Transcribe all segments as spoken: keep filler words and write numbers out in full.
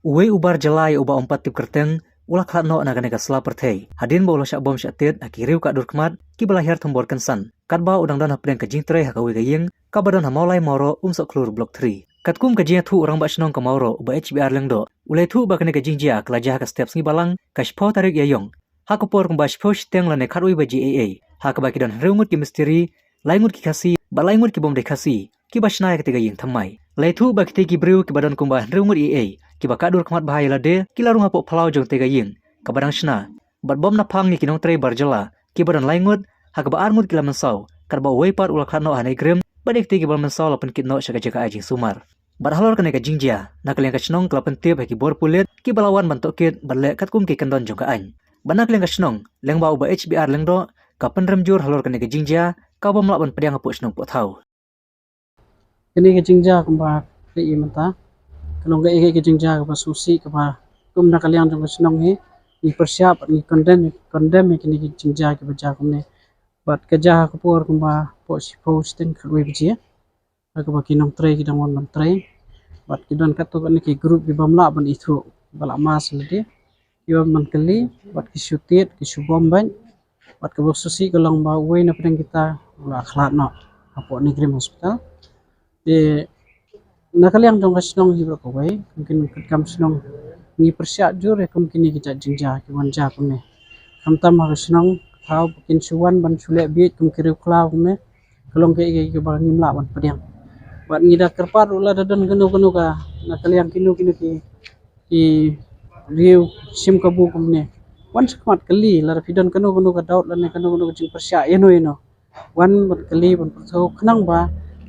Uwei u bar jylla uba ym pat tip kyrteng u la khlad noh na kane ka sla pyrthei hadien ba u la shah bom shah tied ha ki riew ka dur khmat kiba la hiar thombor kynsan, katba u dang don hapdeng ka jingtrei ha kawei ka ïing kaba don ha Mawlai Mawroh, Umsohkhlur Block three. Katkum ka jingïathuh u Rangbah Shnong ka Mawroh, u Bah H B R Lyngdoh, u la ïathuh ba kane ka jingjia ka la jia ha ka step sngi Balang, ka shiphew tarik Ïaïong, ha ka por kumba shiphew shiteng lane khatwei baje eiei, ha kaba ki don hynriew ngut ki mistri, lai ngut ki Khasi bad lai ngut ki bym dei Khasi kiba shna ïa katei ka ïing thymmai. La ïathuh ba kitei ki briew kiba don kumba hynriew ngut eiei kiba kah dur khmat bha ïa lade ki la rung hapoh phyllaw jong katei ka ïing kaba dang shna bad bom naphang ïa ki nongtrei bar jylla kiba don lai ngut, ha kaba ar ngut ki la mynsaw, katba uwei pat u la khlad noh ha NEIGRIHMS, bad ïa kitei kiba la mynsaw la pynkit noh sha ka jaka ai jingsumar. Bad halor kane ka jingjia, na ka liang ka shnong ka la pyntip ha ki bor pulit kiba la wan ban tohkit bad leh katkum ki kyndon jong ka aiñ. Bad na ka liang ka shnong, lyngba u Bah H B R Lyngdoh, ka pynrem jur halor kane ka jingjia kaba ym lah ban pdiang hapoh shnong poh thaw. Kane ka jingjia kumba ka ïa mynta, ka long kaei kaei ka jingjia kaba sngewsih kaba kum na ka liang jong ka shnong hi ngi pyrshah bad ngi condemn, condemn ïa kane ka jingjia kaba jia kumne. Bad ka jia ha ka por kumba poh shiphew shiteng khatwei baje, ha kaba ki nongtrei ki dang wan ban trei bad ki don katto katne ki group ki bym lah ban ithuh, ba la mask lade, ki wan ban kylli bad ki shu tied, ki shu bom bad, bad kaba sngewsih ka long ba uwei na pdeng kita u la khlad noh hapoh NEIGRIHMS Hospital. Te na ka liang jong ka shnong hi baroh kawei, kum ki nongkitkam shnong, ngi pyrshah jur ïa kum kine ki jait jingjia ki wan jia kumne. Khamtam ha ka shnong, thaw ba kin shu wan ban shu leh bieit kum ki riew khlaw kumne, ka long kaei kaei kaba ngim lah ban pdiang. Bad ngi da kyrpad ruh lada don kano kano ka, na ka liang kino kino ki, ki riew shim kabu kumne, wan shakhmat kylli, lada phi don kano kano ka doubt lane kano kano ka jingpyrshah ïano ïano, wan ban kylli ban pyrthuh, khnang ba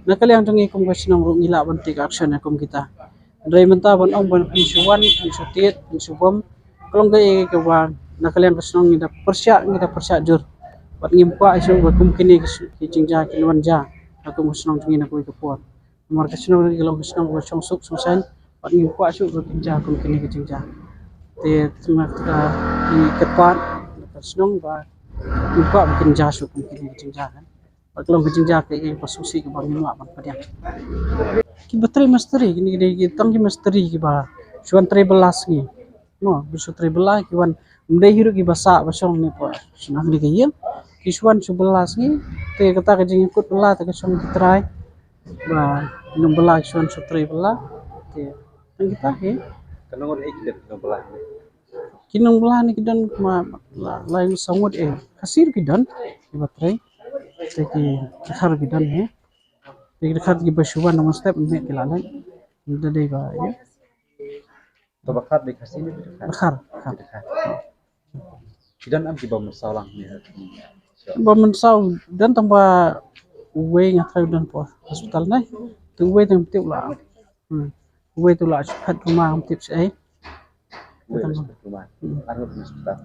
na ka liang jong ngi kum ka shnong ruh ngi lah ban take action ïa kum kita. Hynrei mynta ban ong ban phin shu wan, phin shu tied, phin shu bom, ka long kaei kaba na ka liang ka shnong ngi da pyrshah, ngi da pyrshah jur. Bad ngim kwah shuh ba kum kine ki shu, ki jingjia kin wan jia ha kum ka shnong jong ngi na kawei ka por. Namar ka shnong ka long ka shnong kaba shong suk shong saiñ, bad ngim kwah shuh ba kin jia kum kine ki jingjia. Te te ma ka, ngi kyrpad ka shnong ba ngim kwah ba kin jia shuh kum kine ki jingjia, kan. Bad ka long ka jingjia kaei kaba sngewsih kaba ngim lah ban pdiang. Kiba trei mistri, kine ki dei tang ki mistri kiba shu wan trei bylla sngi. Mo, ba shu trei bylla ki wan, ym dei hi ruh kiba sah ba shong ne poh shnong ne ka ïing. Ki shu wan shu bylla sngi, te kata ka jingïakut bylla te ka shong ki trai ba ki nongbylla ki shu wan shu trei bylla. Te tang kita hi. Kano ngut ei ki dep ki nongbylla? Ki nongbylla ne ki don kumba la, lai saw ngut ei. Khasi ruh ki don kiba trei. Te ki dkhar ki don hi. Te ki dkhar kiba shu wan na mynstep mynmiet ki la leit. Nda dei ba ïa. To ba dkhar dei Khasi ne dkhar? Dkhar, dkhar. Dkhar. Ki don em kiba mynsaw lang ne? Ba mynsaw don tang ba uwei nga tharai u don poh hospital ne. Te uwei tang tip la. Hmm. Uwei tu la shu phet kumba ngam tip shaei. Uwei la shu phet kumba. Hmm. Ar ngut ki hospital.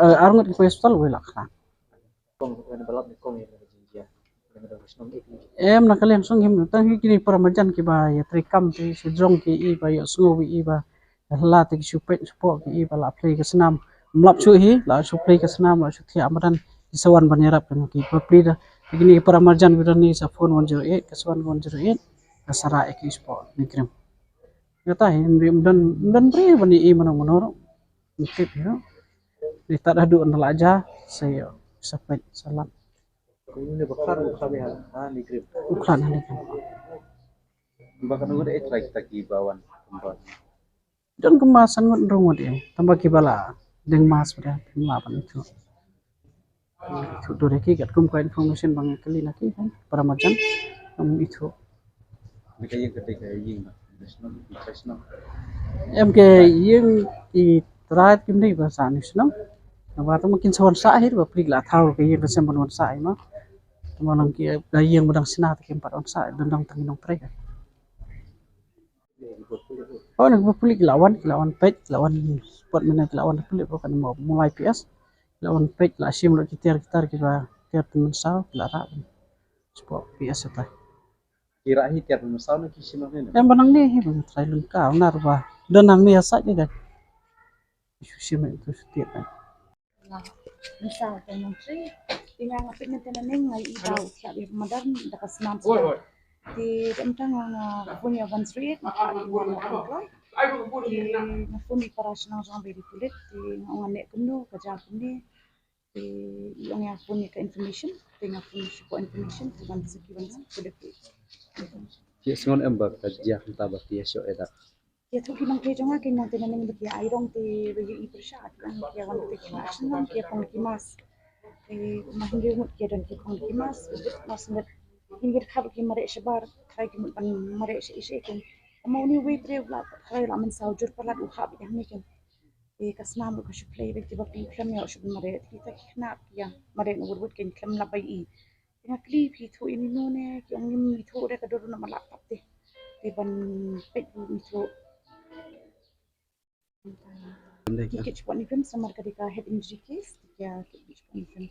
Eh, ar ngut ki hospital, uwei la khlad. Em, na ka liang shnong hi, tang hi kine para marjan kiba ïatrei kam te shu jrong ki i ba ïohsngew i ba ïa la te ki shu peit shu pok ki i ba la plie ka snam. Ym lap shuh hi, la shu plie ka snam, la shu thiah madan, ki sa wan ban ïarap kane ki bapli da. Te kine ki para marjan ki don hi sa phone one zero eight, ka sa wan one zero eight, ka sa rah ïa ki shu pok NEIGRIHMS. Kata hi, ym don, ym don briew ban ïa i mano mano ruh. Ym tip hi ruh. Ngi tad haduh na la ja, sa ïoh, sa peit, sa lap. Une ba khlad u khlad ha, ha NEIGRIHMS. U khlad ha NEIGRIHMS. Ba kano ngut ei trai kita kiba wan kumba? Don kumba san ngut hynriew ngut ei. Tang ba kiba la deng mask ba dei, kim lah ban ithuh. Ithuh dur ïa ki katkum ka information ba nga kylli na ki, kan, para marjan, ym ithuh. Em, ka ïing ki trai kim dei ba sah ne shnong. Naba tang ba kin sa wan sah hi, ba pli la thaw ka ïing ka sem ban wan sah hi ma. Tang ba long ki, ka ïing ba dang shna te kim pat wan sah, dang dang tang ki nongtrei ka. Oh, na ki ba puli ki la wan, ki la wan peit, ki la wan spot mynne, ki la wan puli ba kan mo Mawlai P S. Ki la wan peit, la shim lut ki tiar, ki tiar kiba tiar te mynsaw, ki la rah spot P S ata. Ki rah hi tiar te mynsaw ne ki shim mynne? Em, ba nangne hi ba nga trai lyngkar, nar ba don nangne ha sait ne dei. Shu shim mynne tu shu tiar. Nga mynsaw te nongtrei. Te nga nga peit mynta nangne nga ïohi ba u shah ïa madan da ka snam sha. Te te mynta nga nga phone ïa one zero eight, nga phone ïa one zero eight. Te nga phone ïa i para shnong jong Bairei Pulit, te nga ong nga neh kumno, ka jia kumne. Te i ong ïa phone ïa ka information, te nga phone sha ka information, te ban seki ban seki pulit. Ki sngew em ba ka jia kumta ba ki ïa shoh ïa da. Ïathuh ki nongtrei jong nga ki nang te nangne ba ki ai rong te ba ïa i pyrshah, ki ong ki wan te ki ma shnong ki khong ki mask. Te ma hynriew ngut ki don ki khong ki mask, u bit mask ngut. Hynriew khat ki mareh shabar, trai ki mut ban mareh sha i sha i kum. Ama uni wei pre la trai la mynsaw jur palat u hap ïa hangne kin. Te ka snam ruh ka shu plie bad kiba plie khlem ïa u shu mareh, te kita ki khynnah ki ïa mareh na wut wut kin khlem lap bai i. Te nga kylli phi thuh ïa mino ne, ki ong ngim ithuh re, ka dur na ma laptop te. Te ban peit ruh ngim ithuh. Ki kit spot ni krim samar ka dei ka head injury case, te ki kit spot ni krim.